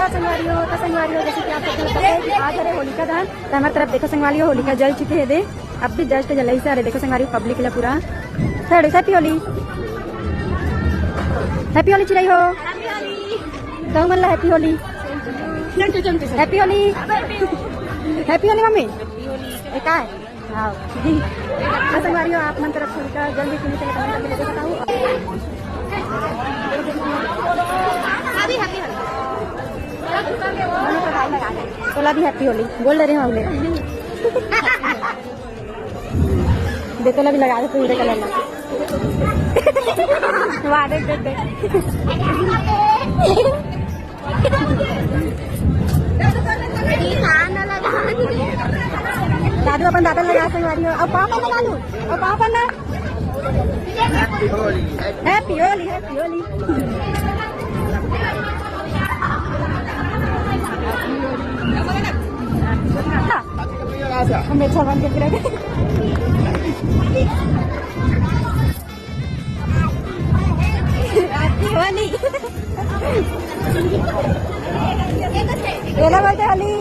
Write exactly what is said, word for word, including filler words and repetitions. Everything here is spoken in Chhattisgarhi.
संगवारी हो, तो संगवारी हो, जैसे कि आप सबको पता है कि आज हरे होलिका दहन, तो हमारे तरफ देखो संगवारी हो, होलिका जल चुके हैं दे, अब भी just जलाई से आ रहे। देखो संगवारी हो, पब्लिक ला पूरा। Happy होली, Happy होली चिरई हो। कहूँ मन ला Happy Holi. Happy Holi. Happy Holi मम्मी। ए, का है? हाँ। तो संगवारी हो, आप मन तरफ होलिका जल भी पीने के लिए comment करके बताओ। तोला भी Happy होली बोल रहे हैं हमने। दे, तोला भी लगा दे, तू हीरे कलर ला। वाह, देख, देख, देख। दादू अपन दादा लगा संगवारी हो। अब पापा लगा लू। अब पापा ना। Happy Holi, Happy Holi. हम अच्छा बन के पूरा। Happy होली। ये लो बेटे होली।